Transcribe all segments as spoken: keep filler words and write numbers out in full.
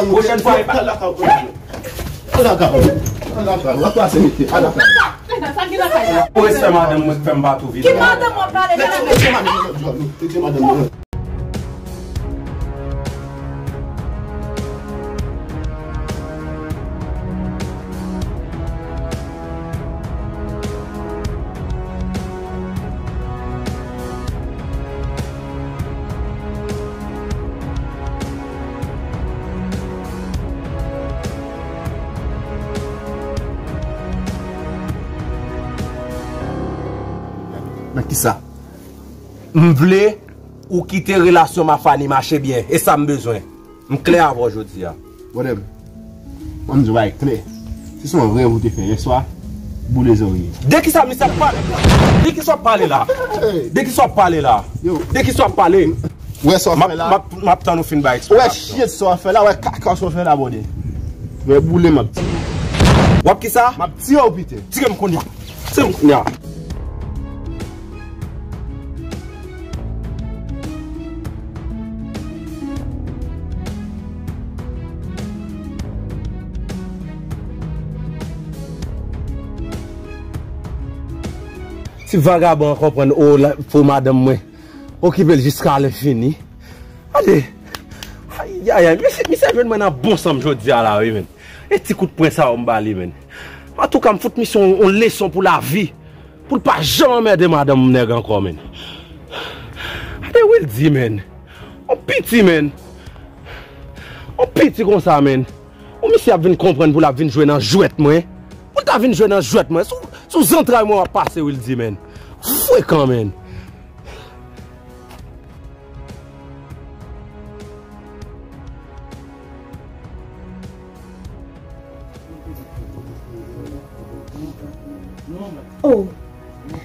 Pwochèn fwa, e pa. Al lakay ou. Al lakay ou. Al lakay ou. Al lakay ou. Ou respè madanm mwen k fè m pa twouve. Ki madanm w ap pale? Ki madanm w ap pale? Nan kisa? M vle ou kite relasyon m ak Fanny mache byen. E sa m bezwen. M klè avè w jodi a. Brother, ann di w bagay klè. Si se yon rèv ou te fè yèswa, boule zòrye. De kisa misye ap pale? De kisa w ap pale la? De kisa w ap pale la? De kisa w ap pale? Ou wè sa w ap fè la? M ap, m ap tann ou fin bay eksplikasyon. Ou wè shit sa w ap fè la? Ou wè kaka sa w ap fè la, brother? Ou wè boule m ap tiye w. W ap kisa? M ap tiye w, pite. Tire m kounye a. Tire m kounye a. Ti vagabon an konprann, o, la, pou madanm mwen okipe l jiska lenfini. Gade. Ayayay, misye, misye jwenn mwen nan bon san m jodi a la, wi, men. E ti kout pwen sa yo m ba li, men. Antouka, m fout misye yon, yon leson pou lavi. Pou l pa janm anmède madanm nèg ankò, men. Gade Wildy, men. On piti, men. On piti konsa, men. On misye ap vin konprann pou l ap vin jwe nan jwèt mwen. Pou l ta vin jwe nan jwèt mwen. Sou, sou zantray mwen w ap pase, Wildy, men. Frekan, men. Oh.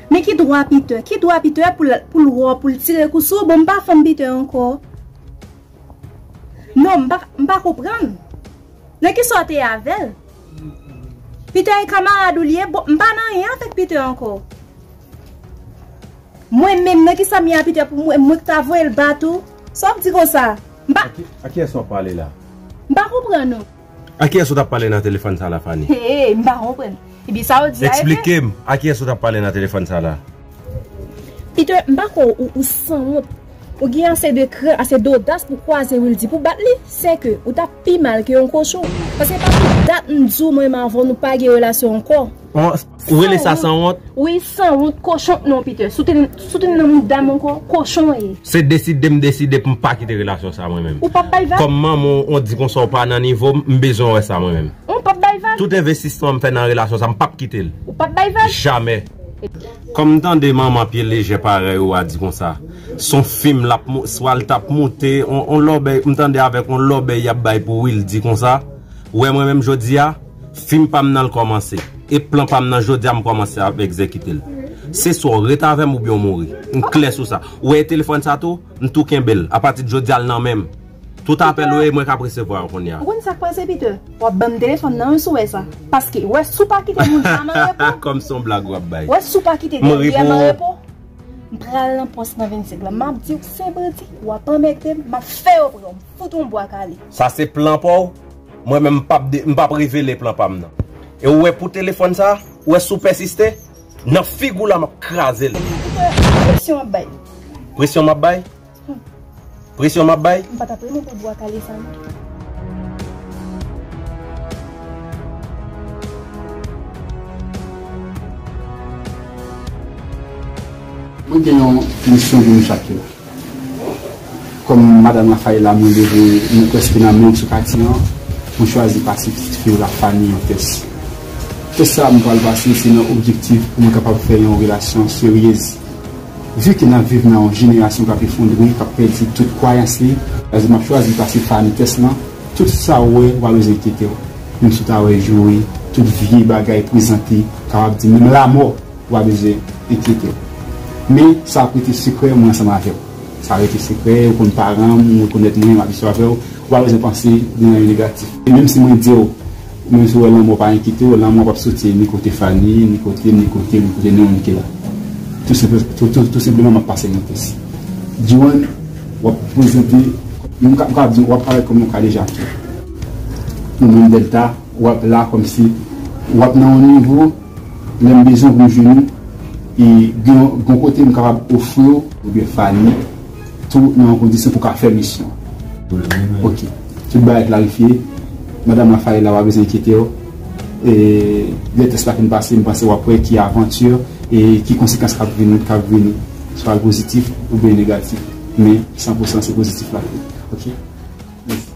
Men ki dwa Peter? Ki dwa Peter pou l, pou l wè w, pou l tire kou sou ou? Bon, m pa fanm Peter ankò. Non, m pa, m pa konprann. Nan ki sa w te avè l? Peter e kamarad ou li ye? Bon, m pa nan anyen avèk Peter ankò. Mwen menm, nan ki sa m ye a Peter pou mwen, mwen k ta voye l bat ou? Sa w ap di konsa? M pa, a ki, a kiyès w ap pale la? M pa konprann ou. A kiyès w t ap pale nan telefòn sa la, Fanny? Hey, m pa konprann. Epi sa w di a, eksplike m, a kiyès w t ap pale nan telefòn sa la? Peter, m pa kwè ou, ou sanwont. Ou gen ase de kran, ase de odas pou kwaze Wildy, pou bat li, sèke ou t ap pi mal ke yon kochon. Paske pa pou dat m di w mwen menm avè w nou pa gen relasyon ankò. Ou rele sa sanwont? Wi, sanwont, kochon. Non, Peter, si w te, si w te nan mouda m ankò, kochon w ye. Se deside m deside pou m pa kite relasyon sa mwen menm. Ou p ap bay vag? Kòm manman w di konsa w pa nan nivo m, m bezwen wè sa mwen menm. Ou p ap bay vag? Tout envestisman m fè nan relasyon sa, m p ap kite l. Ou p ap bay vag? Jamè. Kòm m tande manman pye lejè parèy ou a di konsa, s on fim l ap mo-, swa l t ap moute, on, on lòbèy, m tande avèk on lòbèy y ap bay pou Wildy konsa, ou wè mwen menm jodi a, fim pa m nan l kòmanse. E plan pa m nan jodi a m kòmanse ap egzekite l. Se swa w ret avè m oubyen w mouri. M klè sou sa. Ou wè telefòn sa tou, m tou kenbe l. Apati de jodi a l nan men m. Tout apèl ou ye, mwen k ap resevwa yo kounye a. Ou konn sa k pase, Peter? W ap ban m telefòn nan wi si w wè sa. Paske, wè si w pa kite moun sa m an repo. Kòm se yon blag w ap bay. Wè si w pa kite dèyè m an repo. M pral nan pòs nan vennsenk la. M ap di w se bandi, w ap anmède m, m ap fè yo pran w. M fout yon bwa kale. Sa se plan pa w? Mwen menm m p ap de-, m p ap revele plan pa m nan. E ou wè pou telefòn sa, ou wè si w pèsiste, nan figi w la m ap kraze l. Peter, presyon w ap bay. Presyon m ap bay? Presyon m ap bay? M pa t ap renmen pran bwa kale sa non. Mwen gen yon misyon pou nou chak ki la. Kòm madanm Rafaela, mwen leve, mwen prèske nan men sou katye an, mwen chwazi pase pitit fi w la Fanny yon tès. Tès sa a mwen pral pase, se nan objektif pou mwen kapab fè yon relasyon seryez. Vi ke n ap viv nan yon jenerasyon k ap efondre, k ap pèdi tout kwayans li, sa vle di m ap chwazi pase Fanny tès lan, tout sa w wè, w pa bezwen enkyete w. Menm si w ta wè joure, tout vye bagay prezante, kapab di menm lamò, w pa bezwen enkyete w. Men, sa ap rete sekrè mwen ansanm avè w. Sa rete sekrè, ou konn paran m, ou rekonèt mwen, m ap istwa avè w, ou pa bezwen panse de nan yon negatif. E menm si mwen di w, menm si w wè lanmò pa enkyete w, lanmò p ap soti ni kote Fanny, ni kote m, ni kote m, ni kote nenyon ki la. Tou senpl-, tou, tou, tou senpleman, m ap pase yon tès. Juan, w ap prezante, m ka, m ka di, w ap parèt kòm yon kadejake. Ou menm Delta, w ap la kòmsi w ap nan yon nivo, lè m bezwen pou m jwenn ou, e gen, gen yon kote m kapab ofri w, oubyen Fanny, tou nan yon kondisyon pou w ka fè misyon. Ok. Tout bagay klarifye. Madanm Rafaela, pa bezwen enkyete w. E lè tès la fin pase, m panse w ap wè ki avanti e ki konsekans k ap vini, k ap vini. Swa l pozitif oubyen negatif. Men san pou san se pozitif la. Ok? Mèsi.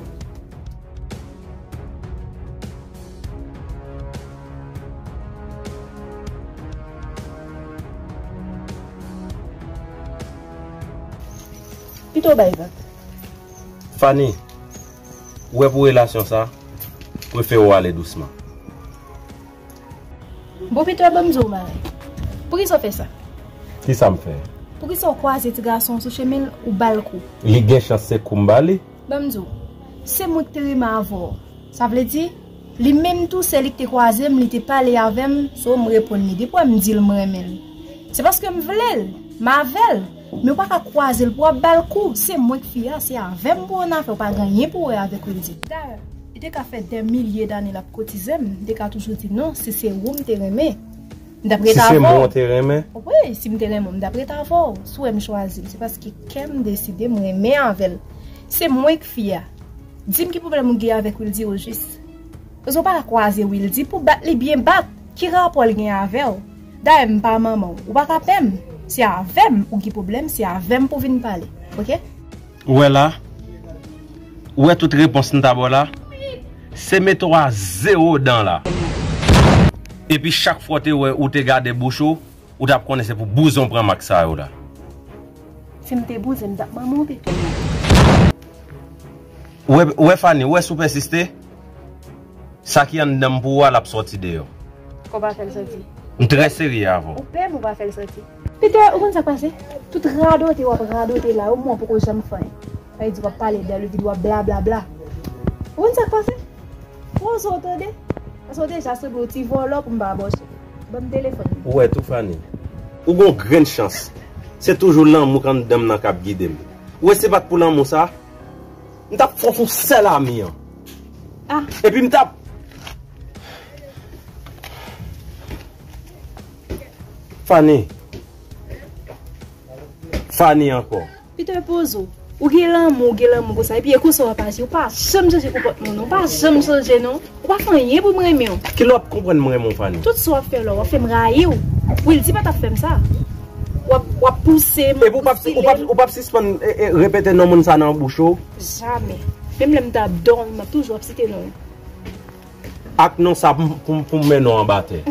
Pito w bay vag. Fanny, ou wè pou relasyon sa, prefere w ale dousman. Bon, Pito, ban m di w yon bagay. Poukisa w fè sa? Kisa m fè? Poukisa w kwaze ti gason sou chemen l, ou ba l kou? Li gen chans se kou m ba li. Ban m di w, se mwen ki te renmen avè w. Sa vle di, li menm tou, se li ki te kwaze m, li te pale avè m, so m reponn li. Depi w wè m di l m renmen l, se paske m vle l, m avè l. Men w pa ka kwaze l pou w ap ba l kou. Se mwen k fi a, se avè m pou w nan afè, w pa gen anyen pou w wè avèk Wildy. Dayè, li te ka fè dè milye dane l ap kotize m, m te ka toujou di non, si se ou m te renmen. M t ap ret avè w. Si se mwen w te renmen? Wi, si m te renmen w, m t ap ret avè w. Si w wè m chwazi l, se paske kè m deside m renmen avè l. Se mwen k fi a. Di m ki pwoblèm ou gen avèk Wildy ojis? Paske w pa ka kwaze Wildy pou bat li byen bat. Ki rapò l gen avè w? Dayè, m pa manman w. Ou pa ka pè m. Se avè m ou gen pwoblèm, se avè m pou w vin pale. Oke? Ou wè la? Ou wè tout repons m ta ba w la? Se mete w a zewo dan la. Epi chak fwa w te wè ou te gade bouch ou, ou t ap konnen se pou bouzon pran mak sa yo la. Si m te bouzen, m t ap manman w pito. Ou wè, ou wè Fanny, ou wè si w pèsiste, sa ki anndan m pou ou a, l ap sòti deyò. Kò pa fè l sòti. M trè serye avè w. Ou pè m ou pa fè l sòti. Peter, ou konn sa k pase? Tout radote w ap radote la, omwen w poko janm fè anyen. Sa vle di w ap pale dan le vid, w ap bla bla bla. Ou konn sa k pase? Poze w tande. Paske w deja sanble yon ti vòlò pou m pa bòse w. Ban m telefòn nan. Ou wè tou, Fanny. Ou gon grenn chans. Se toujou lanmou k anndan m nan k ap gide m. Ou wè si se pa t pou lanmou sa, m t ap fè w sou sèl ami an. Ah. Epi m t ap Fanny. Fanny ankò. Peter, poze w. Ou gen lanmou, ou gen lanmou konsa. Epi e konsa w ap aji. Ou pa janm chanje konpòtman w non. Ou pa janm chanje non. Ou pa fè anyen pou m renmen w. Kilè w ap konprann m renmen w, Fanny? Tout sa w ap fè la, w ap fè m rayi w. Wildy pa t ap fè m sa. W ap, w ap pouse m, w ap bousile m. Epi ou p ap, ou p ap, ou p ap sispann, e, e, repete non moun sa nan bouch ou? Jamè. Menm lè m ta dòmi, m ap toujou ap site non l. Ak non sa pou, pou, pou m mennen w anba tè.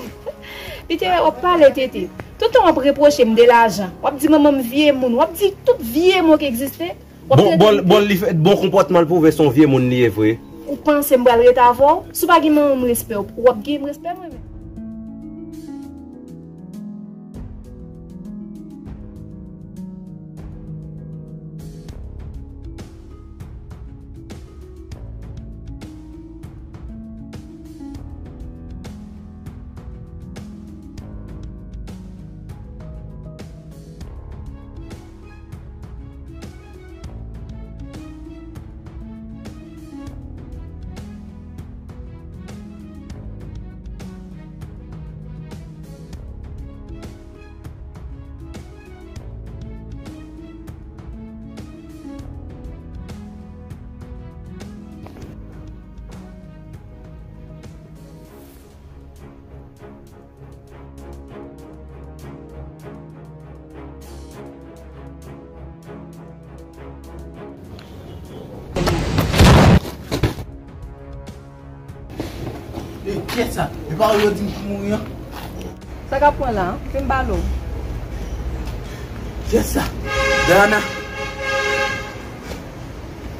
Peter, w ap pale tete. Tout tan w ap repwoche m de lajan. W ap di manman m vye moun. W ap di tout vye mo ki egziste. W ap trete m bon, bon, li fè, bon konpòtman l pwouve se yon vye moun li ye vre. Ou panse m pral rete avè w? Si w pa gen manman m respè, w ap gen m respè mwen menm? Ey, kiyès sa? E pa ou yo di m ki mouri an? Sa k ap pran la? Fè m pale w. Kiyès sa? Dayana.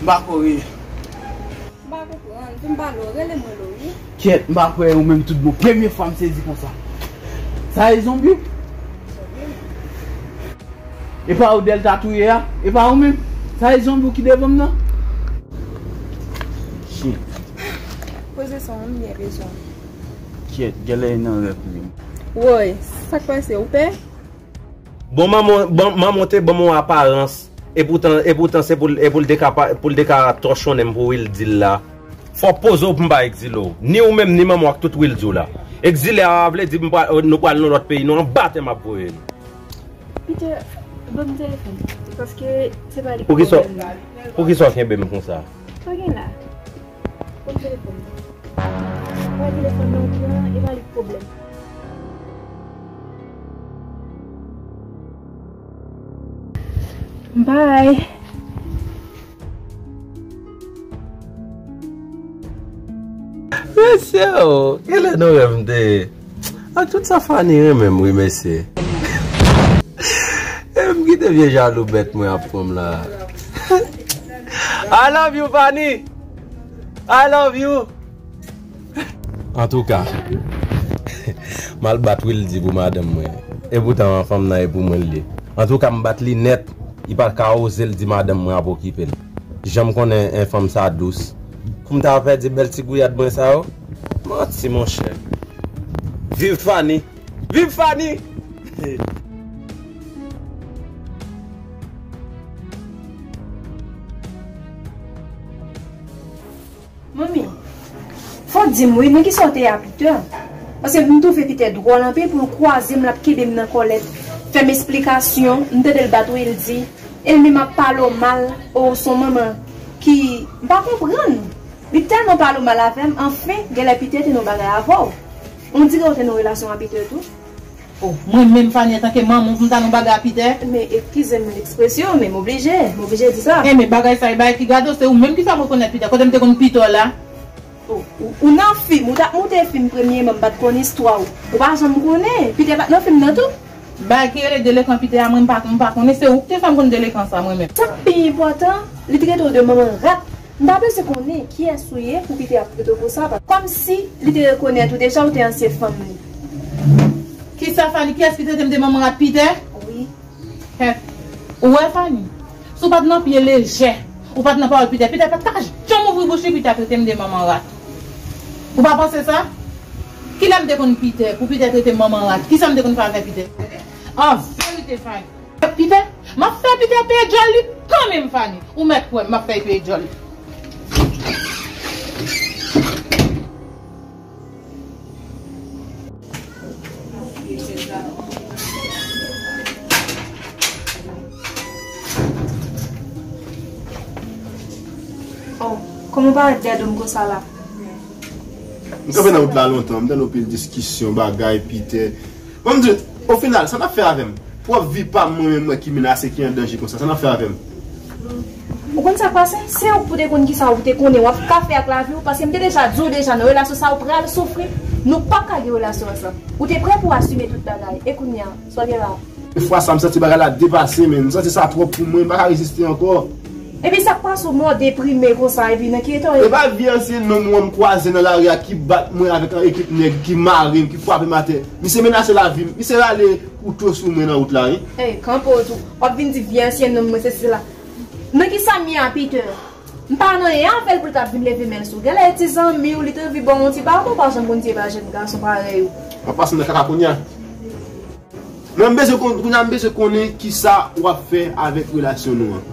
M pa kwè w ye. M pa konprann. Fè m pale w. Rele mwen Lori. Kyèt, m pa kwè ou menm tout bon. Premye fwa m sezi konsa. Sa e zonbi? E pa ou Delta touye a? E pa ou menm? Sa e zonbi w ki devan m nan? Shit. Poze sa w, m byen bezwen w. Kyèt, genlè e nan rèv li ye. Woy, sa k pase? Ou pè? Bon, manman, bon, manman w te ban m yon aparans. Epoutan, epoutan se pou l, e pou l te ka pa, pou l te ka tòchonnen m pou Wildy la. Fò w poze w pou m pa egzile w. Ni ou menm, ni manman w ak tout Wildy w la. Egzile a vle di m pral, nou pral nan lòt peyi, nou anba tè m ap voye nou. Peter, ban m telefòn. Paske se pa li ki pwoblèm nan. Poukisa w kenbe m konsa? Pa gen la. Ban m telefòn nan. Wè telefòn nan ou pran, e pa li ki pwoblèm. Bye. Mesye o, genlè nou wè m te. Ak tout sa Fanny renmen m wi mesye. E m kite vye jalou bèt mwen ap pran m la. I love you, Fanny. I love you. Antouka, m al bat Wildy pou madanm mwen. E poutan fanm nan e pou mwen l ye. Antouka, m bat li nèt. Li pa ka oze l di madanm mwen ap okipe l. Jan m konnen en fanm sa dous. Pou m ta pèdi bèl ti gouyad mwen sa yo? Manti, monchè. Viv Fanny! Viv Fanny! Manmi, fò w di m wi, nan kisa w te a Peter? Paske m twouve Peter dwòl anpil pou l kwaze m, l ap kenbe m nan kòlèt, fè m esplikasyon, m tande l bat Wildy, e l menm ap pale w mal, o, w se yon manman ki, m pa konprann. Li tèlman pale w mal avè m, anfen, genlè Peter te nan yon bagay avè w. On dirait w te nan yon relasyon a Peter tou. Oh, mwen menm Fanny antanke manman w pou m ta nan bagay a Peter? Men eskize m lekspresyon, men m oblije, m oblije di sa. Enben bagay sa e bagay ki gade w, se ou menm ki fè m rekonèt Peter. Kote m te konn Peter la? Oh, ou, ou nan fim, ou t ap moute fim premyèman, m pa t konn istwa w. Ou pa janm konnen, Peter pa t nan fim nan tou? Bagay ki rele delekan Peter a, mwen m pa, m pa konnen, se ou ki te fè m konn delekan sa mwen menm. Sa k pi enpòtan, li trete w de manman rat. M ta bezwen konnen kiyès ou ye pou Peter ap trete w konsa, pa kòmsi li te rekonèt ou deja, ou te ansyen fanm li. Kisa Fanny, kiyès ki trete m de manman rat Peter? Wi. Hè, ou wè Fanny, si w pa t nan pye lejè, ou pa t nan pawòl Peter, Peter pa t ka janm ouvri bouch li, Peter trete m de manman rat. Ou pa panse sa? Kilè m te konn Peter, pou Peter trete m manman rat? Kisa m te konn fè avè Peter? An verite Fanny. Peter, m ap fè Peter peye djòl li kanmenm, Fanny. Ou mèt kwè m, m ap fè l peye djòl li. Oh, kòman w parèt dèyè do m konsa la? M kanpe nan wout la lontan, m tande w pil diskisyon, bagay, Peter. Bon, m di, o final, sa n ap fè avè m? Pwòp vi pa m mwen menm mwen ki menase, ki an danje konsa, sa n ap fè avè m? Ou konn sa k pase? Se ou k pou te konn kisa ou te konnen w ap ka fè ak lavi w, paske m te deja di w deja, nan relasyon sa a ou pral soufri, nou p ap ka gen relasyon ansanm. Ou te prè pou w asime tout bagay, e kounye a, sa w gen la a? Fwa sa, m santi bagay la depase, men m santi sa twòp pou mwen, m pa ka reziste ankò. Epi sa k pase w mò deprime konsa, epi nan ki eta w ye? E pa vye ansyen nonm ou an m kwaze nan lari a ki bat mwen avèk yon ekip nèg, ki mare m, ki frape m atè. Misye menase lavi m, misye rale kouto sou mwen nan wout la, wi. Ey, kanpe w tou. W ap vin di vye ansyen nonm mwen sesi sela. Nan kisa m ye a Peter? M pa nan anyen avè l pou l t ap vin leve men l sou w. Genlè e ti zanmi w, li te anvi ba w yon ti babo, w pa janm konn ti epa jèn gason parèy ou. W ap pase m nan kaka kounye a. Mwen m bezwen konn, kounye a m bezwen konnen kisa w ap fè avèk relasyon nou an.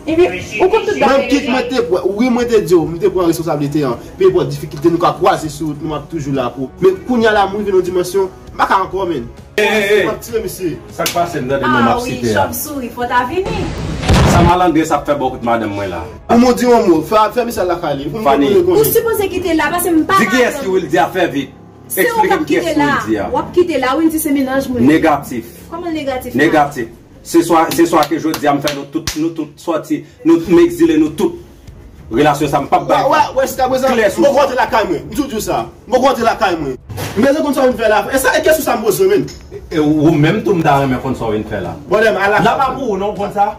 Ebyen, ou konn tout bagay deja. Mwen kit, mwen te pran, wi, mwen te di w, m te pran responsablite an. Pe enpòt difikilte nou ka kwaze sou wout nou, m ap toujou la pou ou. Men kounye a la, m rive nan yon dimansyon, m pa ka ankò, menn. Ey, ey, ey. M ap tire misye. Sa k pase m tande non m ap site a? Ah wi, chòv souri, fò w ta vini. Sa malandren sa ap fè bò kot madanm mwen la? Ou mo di yon mo, fè, fè misye al lakay li. Pou m Fanny. Ou sipoze kite la, paske m pa... Di kiyès ki Wildy a, fè vit. Se ou k ap kite la. Explike m kiyès Wildy a. W ap kite la, Wildy se mennaj mwen. Negatif. Kòman negatif la? Negatif. Se swa, se swa ke jodi a m fè nou tout, nou tout sòti, nou, m egzile nou tout. Relasyon sa m p ap bay. Wè, wè, wè, jiskaprezan, m poko rantre lakay mwen. M toujou di w sa. M poko rantre lakay mwen. M bezwen konn sa w vin fè la. E sa, e kesyon sa m poze w, menn. E ou menm tou m ta renmen konn sa w vin fè la. Pwoblèm, ala. La pa pou ou non, ou konn sa?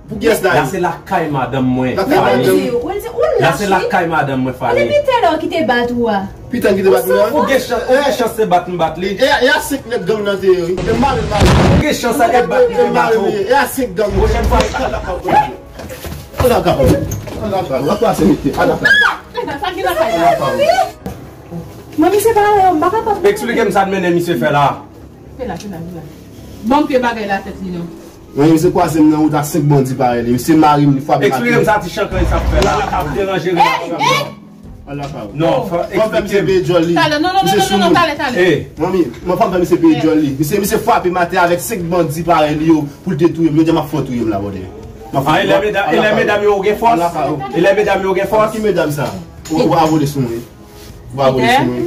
Pou kiyès la ye? La se lakay madanm mwen, Fanny. Lakay madanm. Wildy, ou lache. La se lakay madanm mwen, Fanny. Epi tèlè ki te bat ou a. Pitan ki te bat mwen an. Ou gen chans, ou gen chans se bat m bat li. E a, e a senk nèg gang nan te ye, wi. E m mare l, mare l. Ou gen chans sa e bat m te bat ou. E a senk gang. Pwochèn fwa, ala kap. Ala kap. Ala kap. Ala kap. Manmi, se pa yo, m pa kapab. Eksplike m sa n mennen misye fè la. Fè la, fè la, fè la. Ban m pye bagay la tèt li non. Mwen, misye kwaze m nan wout ak senk bandi parèy li. Misye mare m, li frape m atè. Eksplike m sa ti chankay sa ap fè la. Ap deranje relasyon nou. Al lakay ou. Non, fò, fò fè misye peye djòl li. Talè, non, non, non, non, non, non, talè, talè. Manmi, mwen fò fè misye peye djòl li. Misye, misye frape m atè avèk senk bandi parèy li yo pou l te touye m. Jodi a m ap fè w touye m la, brother. Ah, e lè medam, e lè medam yo gen fòs? E lè medam yo gen fòs? Ki medam sa? Ou, ou pa vole sou mwen. Ou pa vole sou mwen.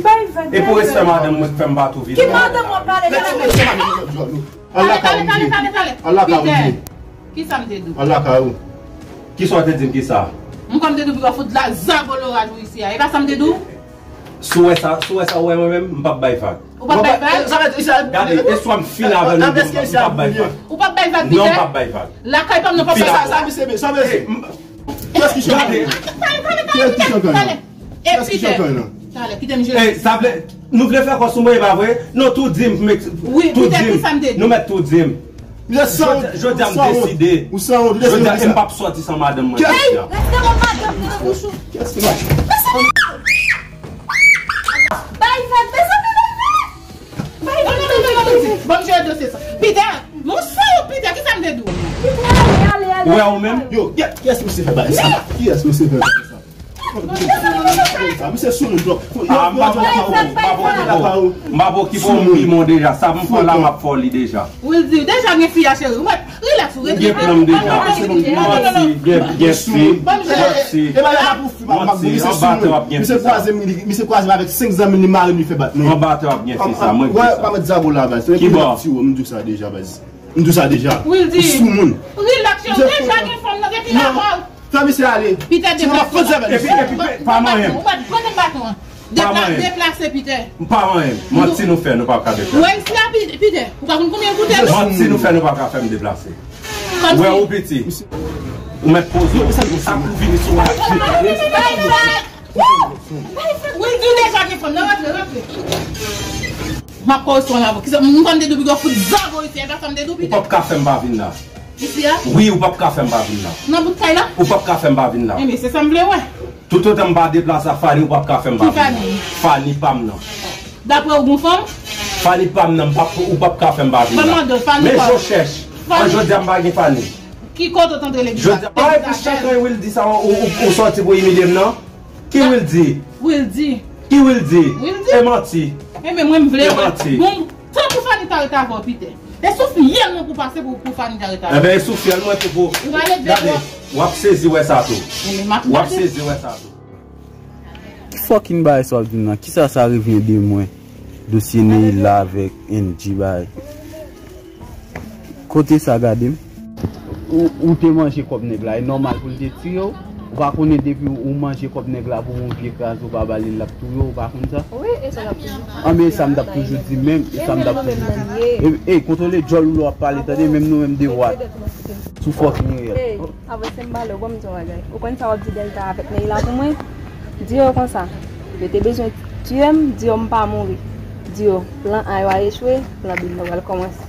E pou respè madanm mwen k fè m pa tou vini. Ki madanm w ap pale? Al lakay ou, Dye. Al lakay ou, Dye. Kisa m te di w? Al lakay ou. Kisa w te di m, kisa? M kwè m te di w pou yo fout la zabolora jou isi a. E pa sa m te di w? Si w wè sa, si w wè sa, w wè mwen menm, m p ap bay vag. Ou p ap bay vag? Gade, e swa m fin avè nou, m p ap bay vag. Ou p ap bay vag, Pitè? Non, m p ap bay vag. Lakay pa m nan, p ap bay vag. Sa, sa, misye, sa, misye. Kiyès ki chanpyon? Talè, talè, talè, Pitè, talè. E Pitè, talè, kite m jere. Sa vle, nou vle fè kò sou mwen, e pa vre? Non, tou di m, tou di m. Nou mèt tou di m. Jodi a m deside. Jodi a m p ap sòti san madanm mwen jodi a. Bay vag, mezanmi, bay vag. Bay vag, bay vag. Ban m jere dosye sa. Pitè, monchè, Pitè, kisa m te di w? Pitè, ale, ale, ale. Ou wè ou menm? Yo, kiyès misye fè bagay sa? Kiyès misye fè bagay sa? Misye sou moun twòp. Ah, m pa pou okipe w, m pa pou okipe w, m pimon deja. Sa m fè w la, m ap fè w li deja. Wildy, deja gen fi a, cheri. Ou mèt relax, ou rete. Gen plan m deja. Manti, gen, gen fi. Manti. Manti, anba tè w ap gen fi sa. Misye kwaze m, misye kwaze m avèk senk zanmi li, mari m li fè bat nou. Anba tè w ap gen fi sa, mwen di sa. Pa mèt zago la, baz. Kibò? M di w sa deja, baz. M di w sa deja. Wildy. Ou sou moun. Relax, yo deja gen fanm nan depi la. Fè misye ale. Pitè, deplase. Epi, epi, pa manyen m. Ou pa t pran nan baton an. Deplase, Pitè. M pa manyen m. Manti nou fè, nou pa ka deplase. Wè, isi a, Pi-, Pitè. Ou pa konn konbyen l koute, non? Manti nou fè, nou pa ka fè m deplase. Ou wè ou piti. Ou mèt poze w. Ou sa pou vini sou mwen. Wildy, ou deja gen fanm nan, rantre, rantre. M ap kòrespond avè w. Kisa, m konn te di w pou yo fout zago isi a, e pa sa m te di w, Pitè? Ou p ap ka fè m pa vin la. Isi a? Wi, ou p ap ka fè m pa vin la. Nan bout kay la? Ou p ap ka fè m pa vin la. Enben, se sa m vle wè. Toutotan m pa deplase ak Fanny, ou p ap ka fè m pa vin la. Ki Fanny? Fanny pa m nan. Daprè w, gon fanm? Fanny pa m nan, m p ap, ou p ap ka fè m pa vin la. Mwen mande w, Fanny pa w. Men je cherche. An jodi a m pa gen Fanny. Ki kote w t antre legliz la? Jodi a, pa epi chakren Wildy sa, ou, ou, ou sòti pou imilye m nan? Ki Wildy? Wildy. Ki Wildy? Wildy. E manti. Enben, mwen, m vle wè. E manti. Bon, tankou Fanny ta rete avè w, Pitè. E sou fyèl mwen pou pase pou, pou Fanny ta rete avè w. Enben, e sou fyèl mwen pou, pou. Ou va leve w ap sezi wè sa tou. Enben, m ap gade. W ap sezi wè sa tou. Ki fucking bagay sa w ap di m nan? Kisa sa revyen de mwen? Dosye Neila avèk Angie bagay. Kote sa gade m? Ou, ou te manje kòb nèg la, e nòmal pou l te tiye w. Ou pa konnen depi ou manje kòb nèg la pou yon vye kraze ou pa ba li l, l ap touye w, ou pa konn sa? Wi, e sa l ap toujou di. Anben, e sa m t ap toujou di menm, e sa m t ap toujou di. E, e, kontwole djòl ou lè w ap pale, tande, menm nou menm de wat. Sou fucking riyèl. Ey, avanse m pale w, ban m di yon bagay. Ou konn sa w ap di Delta avèk Neila pou mwen? Di yo konsa, yo te bezwen tiye m, di yo m pa mouri. Di yo, plan A yo a echwe, plan B nou pral kòmanse.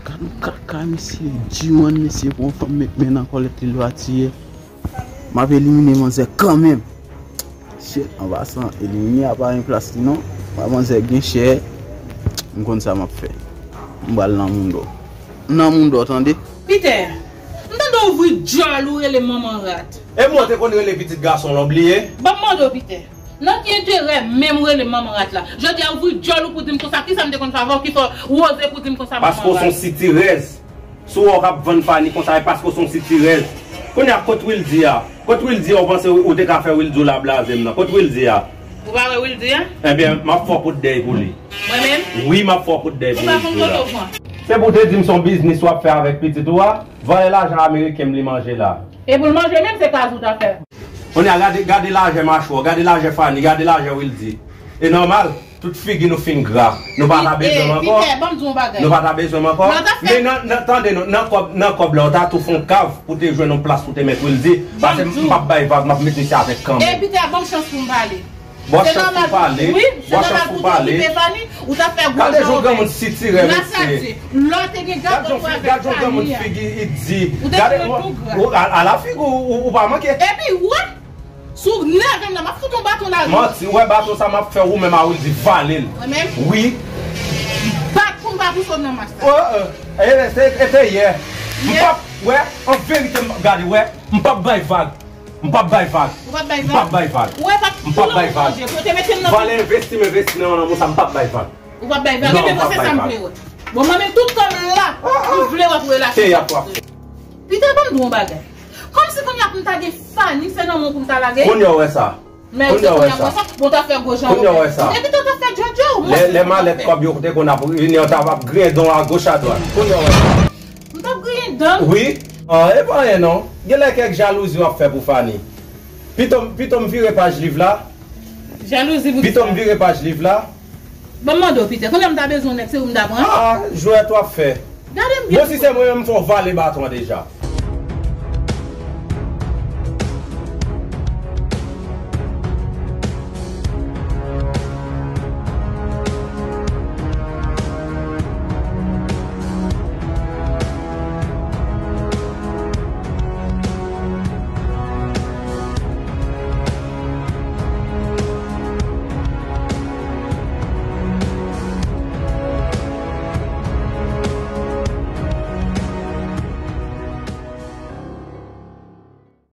Gad yon kaka, mesye, G one, mesye, pran fanm met men nan kòlèt li, l va tiye. M ap elimine manzè kanmenm. Shit, an pasan, elimine a pa gen plas li non. Manzè gen chè. M konn sa m ap fè. M pral nan moundo. M nan moundo, tande? Pitè, m tande w ouvri djòl ou rele manman rat. E mwen te konn rele pitit gason lan, w bliye? Ban m mande w, Pitè. Nan ki enterè menm w rele manman rat la? Jodi a ouvri djòl ou pou di m konsa, kisa m te konn fè avè w ki fè w oze pou di m konsa manman rat? Paske w se yon sitirèz. Si w wè w k ap vann Fanny konsa, e paske w se yon sitirèz. Kounye a, kot Wildy a? Kot Wildy a? Ou panse ou te ka fè Wildy w la blaze m nan? Kot Wildy a? Ou pa wè Wildy a? Ebyen, m ap fè w kout dèy pou li. Mwen menm? Wi, m ap fè w kout dèy pou Wildy w la. Ou pa konn kote w pran. Se pou w te di m se yon biznis w ap fè avèk pitit ou a? Vòlè lajan ameriken m li manje la. E pou l manje menm, se kaz ou ta fè. Kounye a, gade, gade lajè machwè w, gade lajè Fanny, gade lajè Wildy. E nòmal, tout figi nou fin gra. Nou pa ta bezwen m ankò. Pitè, ban m di w yon bagay. Nou pa ta bezwen m ankò. Men nan, nan, tande non, nan kòb, nan kòb la, ou ta tou fè yon kav pou te jwenn yon plas pou te met Wildy. Pase m p ap bay vag, m ap met misye avèk kanmenm. E Pitè, ban m chans pou m pale. Bon, chans pou pale. Wi, se nòmal pou w te okipe Fanny, ou t ap fè gwo jan w fè. Gade jan granmoun sitirè, mesye. Gad jan, gad jan granmoun figi idi. Gade, ala figi w, ou pa manke. Epi, wè, si w nève m nan, m ap fout yon baton nan ri. Manti, ou wè baton sa m ap fè ou menm a Wildy vale l. Mwen menm? Wi. Pou sot nan match sa. Oh, oh. E, e, se, e te yè. M p ap, wè, an verite, m, gade, wè, m p ap bay vag. M p ap bay vag. Ou p ap bay vag? M p ap bay vag. Ou wè, m p ap, m p ap bay vag. Ou te mete m nan. Valè envesti, m envesti nan yon lanmou sa, m p ap bay vag. Ou p ap bay vag? Non, m p ap bay vag. Ebyen, mwen, se sa m vle wè. Bon, mwen menm, tout tan m la, m vle wè pou relasyon sa. Teyat w ap fè. Peter, ban m di w yon bagay. Kòmsi kounye a pou m ta gen Fanny, se nan men w pou m ta lage? Kounye a w wè sa. Men se kounye a w wè sa. Bon, w ta fè gwo jan. Kounye a w wè sa. Epi tou, w ta fè djodjo. Lè, lè malèt kòb yo te konn ap vini, w t ap griyen dan w agoch adwat. Kounye a w wè sa. M t ap griyen dan? Wi. Ah, e pa anyen non. Genlè kèk jalouzi w ap fè pou Fanny. Pito, pito m vire paj liv la. Jalouzi pou kisa? Pito m vire paj liv la. Bon, m mande w, Peter, kounye a m ta bezwen w nèt, se ou m ta pran? Ah, jwèt w ap fè. Gade m byen. Bon, si se mwen menm, m fè w vale baton an deja.